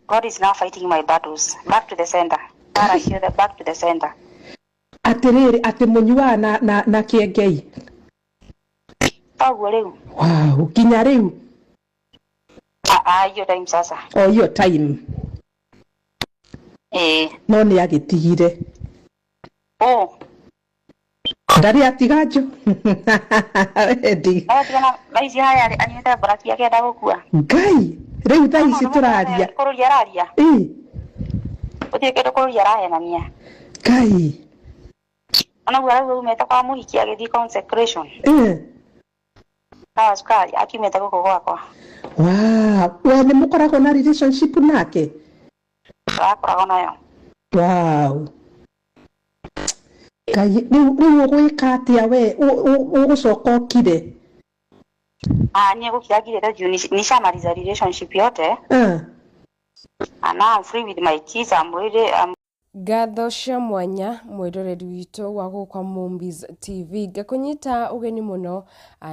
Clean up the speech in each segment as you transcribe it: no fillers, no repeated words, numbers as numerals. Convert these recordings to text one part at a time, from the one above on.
God is now fighting my battles. Back to the center. Mara ciothe back to the center. Atĩrĩrĩ, atĩ mũnyuaga na Kĩengei? Toguo rĩu. Wow, nginya rĩu? Ah, hiyo time sasa. O hiyo time? Ĩĩ. No nĩ agĩtigire? Oh. Ndarĩ atiga njo Endi. Agatigana thaa ici haya anyuĩte mburaki akĩenda gũkua. Ngai, rĩu thaa ici tũraria? Kũrũria araria. Ĩ. Gũtirĩ kĩndũ kũrũria arahenania. Ngai. Onaguo arauga umĩte kwa mũhiki agĩthiĩ consecration. Dawa cukari akiumĩte gũkũ gwakwa. Wow, we nĩ mũkoragwo na relationship nake? Tũrakoragwo nayo. Wow, Ngai, rĩu ũgwĩka atĩa we? Ũgũcoka ũkire? Ah, niĩ gũkira ngirĩte juu nishamaliza relationship yote. And now I'm free with my kids. I'm ready. I'm Ngatho cia mwanya mwĩroreri witũ wa gũkwa Mombis TV, ngakũnyita ũgeni mũno,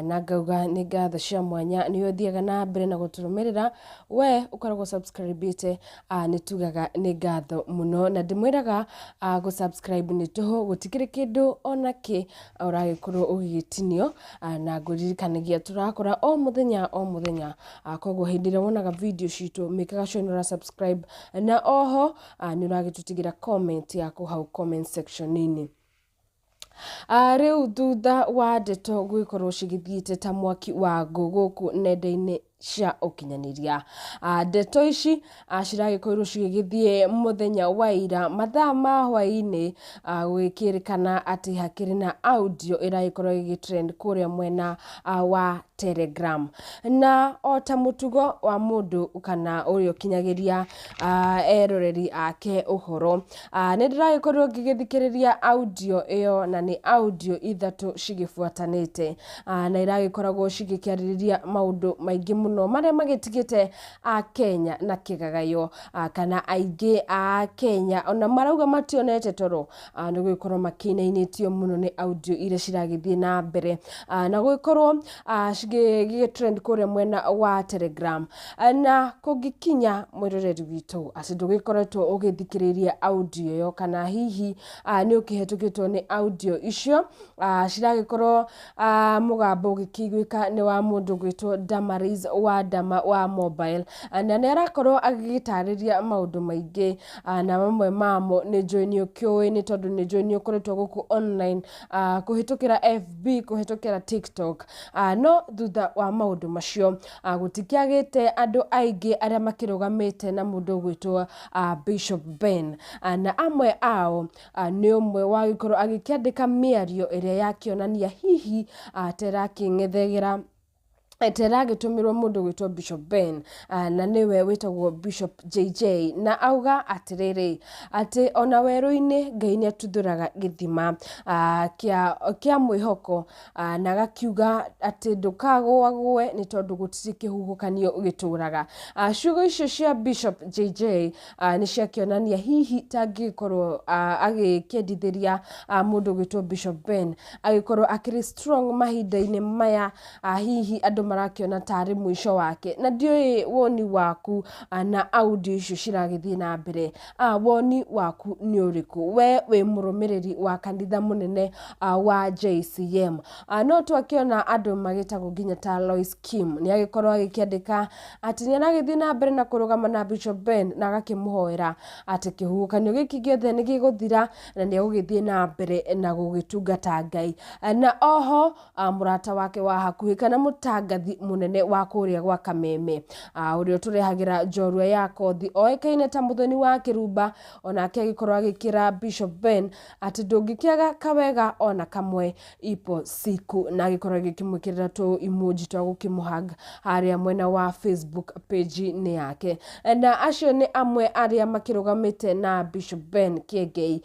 na ngauga nĩ ngatho cia mwanya nĩ ũthiaga na mbere na gũtũrũmĩrĩra, we ũkoragwo subscribe-ĩte, nĩ tugaga nĩ ngatho mũno, na ndĩmwĩraga gũ subscribe nĩ tũhũ, gũtikĩrĩ kĩndũ ona kĩ ũragĩkorwo ũgĩgĩtinio, na ngũririkanagia tũrakora o mũthenya o mũthenya, koguo hĩndĩ ĩrĩa wonaga video citũ mĩkaga sure nĩ ũra subscribe, na oho nĩ ũragĩtũtigĩra comment yaku hau comment section-inĩ. Rĩu thutha wa ndeto gwĩkorwo cigĩthiĩte ta mwaki wa ngũ gũkũ nenda-inĩ cia ũkinyanĩria, ndeto ici ciragĩkorirwo cigĩgĩthiĩ mũthenya wa ira mathaa ma hwaĩ-inĩ, gũgĩkĩrĩkana atĩ hakĩrĩ na audio ĩragĩkorwo ĩgĩtrend kũrĩa mwena wa Telegram, na o ta mũtugo wa mũndũ kana ũrĩa ũkinyagĩria eroreri ake ũhoro, nĩ ndĩragĩkorirwo ngĩgĩthikĩrĩria audio ĩyo, na nĩ audio ithatũ cigĩbuatanĩte, na iragĩkoragwo cigĩkĩarĩrĩria maũndũ maingĩ mũno marĩa magĩtigĩte a Kenya na kĩgagayo, kana aingĩ a Kenya ona marauga mationete toro, nĩ gũgĩkorwo makĩinainĩtio mũno nĩ audio iria ciragĩthiĩ na mbere, na gũgĩkorwo cigĩ trend kũrĩa mwena wa Telegram. Na kũngĩkinya mwĩroreri witũ atĩ ndũgĩkoretwo ũgĩthikĩrĩria audio ĩyo, kana hihi nĩ ũkĩhetũkĩtwo nĩ audio icio, ciragĩkorwo mũgambo ũgĩkĩiguĩka nĩ wa mũndũ gwĩtwo Damaris wa Dama wa Mobile, na nĩ arakorwo agĩgĩtarĩria maũndũ maingĩ, na mamwe mamo nĩ njũĩ nĩ ũkĩũĩ, nĩ tondũ nĩ njũĩ nĩ ũkoretwo gũkũ online, kũhĩtũkĩra FB, kũhĩtũkĩra TikTok, no thutha wa maũndũ macio, gũtikĩagĩte andũ aingĩ arĩa makĩrũgamĩte na mũndũ ũgwĩtwo Bishop Ben, na amwe ao nĩ ũmwe wagĩkorwo agĩkĩandĩka mĩario ĩrĩa yakĩonania hihi ta ĩrakĩng'ethegera teragĩtũmĩrwo mũndũ gwĩtwo Bishop Ben, na nĩwe wĩtagwo Bishop JJ, na auga atĩrĩrĩ atĩ ona werũ-inĩ Ngai nĩ atuthũraga gĩthima kĩa mwĩhoko, na agakiuga atĩ ndũkagũagũe nĩ tondũ gũtirĩ kĩhuhũkanio gĩtũraga. Ciugo icio cia Bishop JJ nĩ ciakĩonania hihi tangĩkorwo agĩkĩendithĩria mũndũ gwĩtwo Bishop Ben agĩkorwo akĩrĩ strong mahinda-inĩ maya, hihi andũ marakĩona tarĩ mũico wake. Na ndiũĩ woni waku, na audio icio ciragĩthiĩ na mbere, woni waku nĩ ũrĩkũ? We wĩ mũrũmĩrĩri wa kanitha mũnene wa JCM? No twakĩona andũ magĩtagwo nginya ta Lois Kim nĩ agĩkorwo agĩkĩandĩka atĩ nĩ aragĩthiĩ na mbere na kũrũgama na Bishop Ben, na agakĩmũhoera atĩ kĩhuhũkanio gĩkĩ gĩothe nĩ gĩgũthira na nĩ egũgĩthiĩ na mbere na gũgĩtungata Ngai. Na oho mũrata wake wa hakuhĩ kana mũtangathi mũnene wa kũrĩa gwa Kameme, ũrĩa ũtũrehagĩra njorua ya kothi oĩkaine ta Mũthoni wa Kĩrumba, onake agĩkorwo agĩkĩra Bishop Ben atĩ ndũngĩkĩaga kawega ona kamwe, ipo siku, na agĩkorwo agĩkĩmwĩkĩrĩra tũ emoji twa gũkĩmũhug harĩa mwena wa Facebook page-inĩ yake. Na acio nĩ amwe arĩa makĩrũgamĩte na Bishop Ben Kĩengei,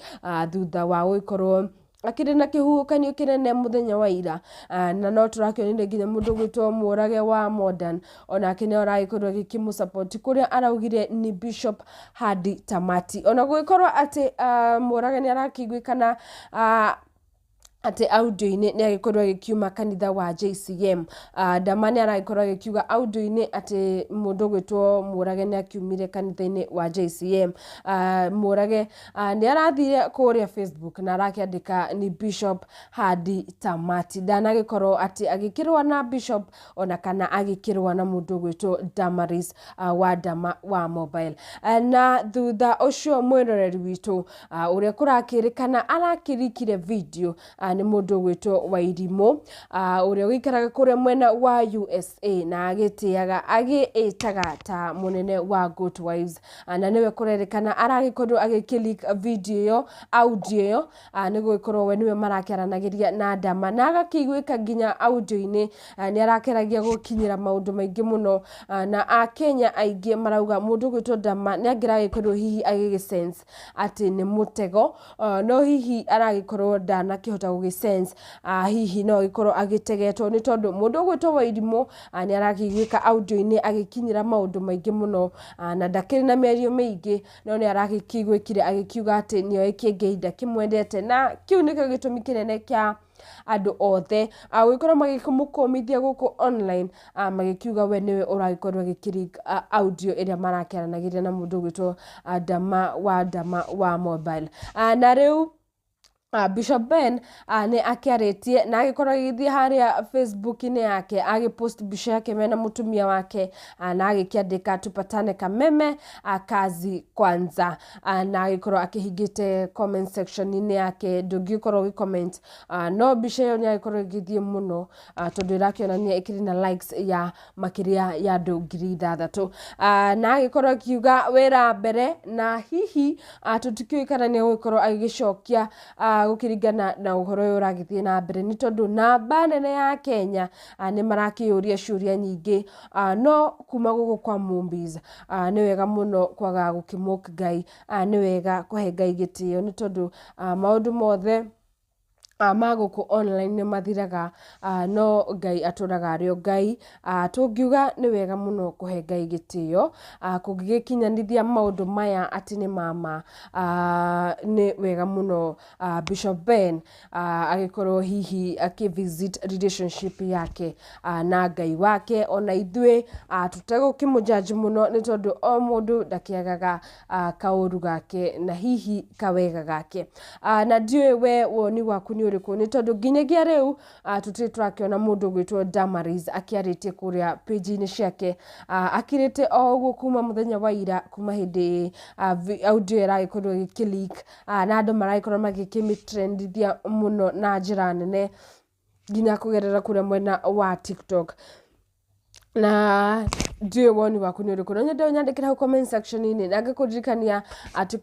thutha wa gũgĩkorwo akĩrĩ na kĩhuhũkanio kĩnene mũthenya wa ira, na no tũrakĩonire nginya mũndũ gwĩtwo Mũrage wa Modern onake nĩ aragĩkorwo agĩkĩmũ kũrĩa araugire ni Bishop hadi tamati, ona gũgĩkorwo atĩ Mũrage nĩ arakĩiguĩkana. Atĩ audio-inĩ nĩ agĩkorwo agĩkiuma kanitha wa JCM. Dama nĩ aragĩkorwo agĩkiuga audio-inĩ atĩ mũndũ ũgwĩtwo Mũrage nĩ akiumire kanitha-inĩ wa JCM. Mũrage nĩ arathire kũrĩa Facebook na arakĩandĩka ni Bishop hadi tamati. Ndanagĩkorwo atĩ agĩkĩrũa na Bishop ona kana agĩkĩrũa na mũndũ ũgwĩtwo Damaris wa Dama wa Mobile. Na thutha ũcio mwĩroreri witũ, ũrĩa kũrakĩrĩkana arakĩrikire video nĩ mũndũ ũgwĩtwo Wairimũ, ũrĩa ũikaraga kũrĩa mwena wa USA na agĩtĩaga agĩĩtaga ta mũnene wa Good Wives, na nĩwe kũrerĩkana aragĩkorwo agĩkĩ video ĩyo, audio ĩyo, nĩ gũgĩkorwo we nĩwe marakĩaranagĩria na Dama na agakĩiguĩka nginya audio-inĩ nĩ arakĩragia gũkinyĩra maũndũ maingĩ mũno, na akenya aingĩ marauga mũndũ ũgwĩtwo Dama nĩ angĩragĩkorwo hihi agĩgĩ sense atĩ nĩ mũtego, no hihi aragĩkorwo ndanakĩhota gũgĩ sense, hihi no agĩkorwo agĩtegetwo nĩ tondũ mũndũ ũgwĩtwo Wairimũ nĩ arakĩiguĩka audio-inĩ agĩkinyĩra maũndũ maingĩ mũno, na ndakĩrĩ na mĩario mĩingĩ, no nĩ arakĩiguĩkire agĩkiuga atĩ nĩoĩ Kĩengei ndakĩmwendete, na kĩu nĩkĩo gĩtũmi kĩnene kĩa andũ othe gũgĩkorwo magĩkĩmũkũmithia gũkũ online, magĩkiuga we nĩwe ũragĩkorwo agĩkĩ audio ĩrĩa marakĩaranagĩria na mũndũ ũgwĩtwo Dama wa Dama wa Mobile. Na rĩu Bishop Ben nĩ akĩarĩtie na agĩkorwo agĩthiĩ harĩa Facebook-inĩ yake, agĩpost mbica yake mena mũtumia wake, na agĩkĩandĩka "Tupatane Kameme, kazi kwanza", na agĩkorwo akĩhingĩte comment section-inĩ yake, ndũngĩkorwo ũgĩ comment, no mbica ĩyo nĩ agĩkorwo ĩgĩthiĩ mũno, tondũ ĩrakĩonania ĩkĩrĩ na likes ya makĩria ya andũ 6,000, na agĩkorwo akiuga wĩra mbere, na hihi tũtikĩũĩ kana nĩ egũgĩkorwo agĩgĩcokia gũkĩringana na ũhoro ũyũ ũragĩthiĩ na mbere, nĩ tondũ namba nene ya Kenya nĩ marakĩyũria ciũria nyingĩ, no kuma gũkũ kwa Mombis, nĩ wega mũno kwaga gũkĩmock Ngai, nĩ wega kũhe Ngai gĩtĩo, nĩ tondũ maũndũ mothe ma gũkũ online nĩ mathiraga, no Ngai atũraga arĩ o Ngai. Tũngiuga nĩ wega mũno kũhe Ngai gĩtĩo, kũngĩgĩkinyanithia maũndũ maya atĩ nĩ mama, nĩ wega mũno Bishop Ben agĩkorwo hihi akĩ visit relationship yake na Ngai wake, ona ithuĩ tũtegũkĩmũjudge mũno, nĩ tondũ o mũndũ ndakĩagaga kaũru gake na hihi kawega gake. Na ndiũĩ we woni waku nĩ ũrĩkũ, nĩ tondũ nginyagia rĩu tũtirĩ tũrakĩona mũndũ ũgwĩtwo Damaris akĩarĩtie kũrĩa page-inĩ ciake, akirĩte o ũguo kuma mũthenya wa ira, kuma hĩndĩ audio ĩragĩkorirwo ĩgĩkĩ leak, na andũ maragĩkorwo magĩkĩmĩtrendithia mũno na njĩra nene nginya kũgerera kũrĩa mwena wa TikTok. Na ndiũĩ woni waku nĩ ũrĩkũ, no nyende ũnyandĩkĩre hau comment section-inĩ, na ngakũririkania atĩ